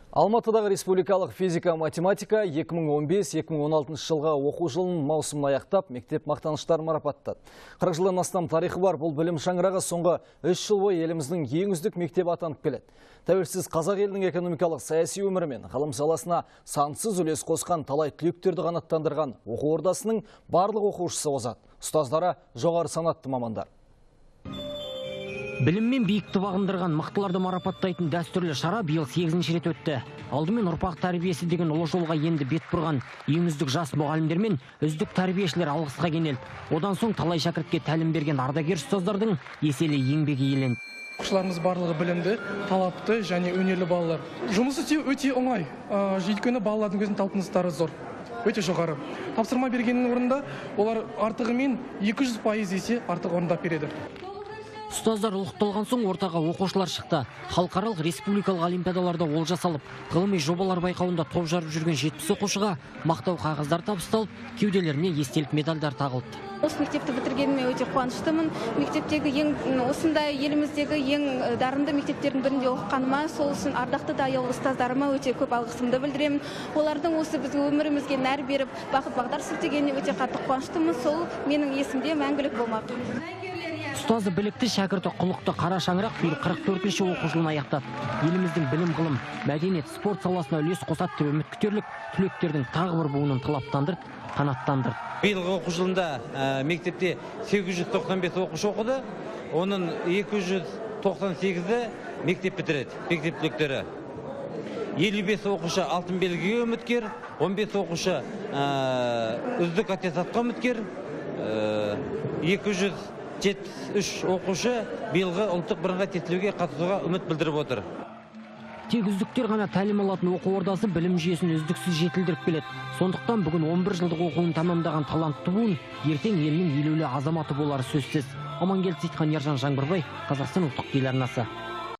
Алматыдағы республикалық физика-математика 2015-2016 жылғы оқу жылын маусымын аяқтап, мектеп мақтаныштарын марапаттады. 40 жылдан астам тарихы бар бұл білім шаңырағы соңғы 3 жыл бойы еліміздің ең үздік мектебі атанып келеді. Тәуелсіз қазақ елінің экономикалық саяси өмірі мен ғылым саласына сансыз үлес қосқан талай түлектерді қанаттандырған оқу ордасының барлық оқушысы озат. Ұстаздары жоғары санатты мамандар. Біліммен биікті бағындырған мықтыларды марапаттайтын дәстүрлі шара биыл 8-ші рет өтті. Алдымен ұрпақ тәрбиесі деген ұлы жолға енді бет бұрған ең үздік жас мұғалімдер мен үздік тәрбиешілер алғысқа кенелді. Одан соң талай шәкіртке тәлім берген ардагер ұстаздардың еселі еңбегі еленді. Оқушыларымыз барлығы білімді, талапты және өнерлі балалар. Жұмыс істеу өте оңай, өйткені балалардың өзінің талпыныстары зор, өте жоғары. Тапсырма бергеннің орнында олар артығымен 200% есе артық орындап береді. Ұстаздар ұлықталған соң ортаға оқушылар шықты. Халықаралық республикалық олимпиадаларда олжа салып, ғылыми жобалар байқауында топ жарып жүрген 70 оқушыға мақтау қағаздар табысталып, кеуделеріне естелік медальдар тағылды. Осы мектепті бітіргеніме өте қуаныштымын. Мектептегі ең осындай еліміздегі ең дарынды мектептердің бірінде оқығаныма, сол үшін ардақты да аялы ұстаздарыма өте көп алғысымды білдіремін. Олардың осы бізге өмірімізге нәр беріп, бағыт бағдар сілтегеніне өте қатты қуаныштымын. Сол менің есімде мәңгілік болмақ. Ұстазы білікті, шәкірті құлықты қара шаңырақ биыл 44-ші оқу жылын аяқтады. Еліміздің білім, ғылым, мәдениет, спорт саласына үлес қосады деп үміт күтерлік түлектердің тағы бір буынын талаптандырды, қанаттандырды. Биылғы оқу жылында мектепте 895 оқушы оқыды, оның 298-і мектеп бітіреді, мектеп түлектері. 55 оқушы алтын белгіге үміткер, 15 оқушы үздік аттестатқа үміткер, 273 оқушы биылғы ұлттық бірыңғай тестілеуге қатысуға үміт білдіріп отыр. Тек үздіктер ғана тәлім алатын оқу ордасы білім жүйесін үздіксіз жетілдіріп келеді. Сондықтан бүгін 11 жылдық оқуын тәмамдаған талантты буын ертең елінің елеулі азаматы болары сөзсіз. Амангелді Сейітхан, Ержан Жаңбырбай, Қазақстан ұлттық телеарнасы.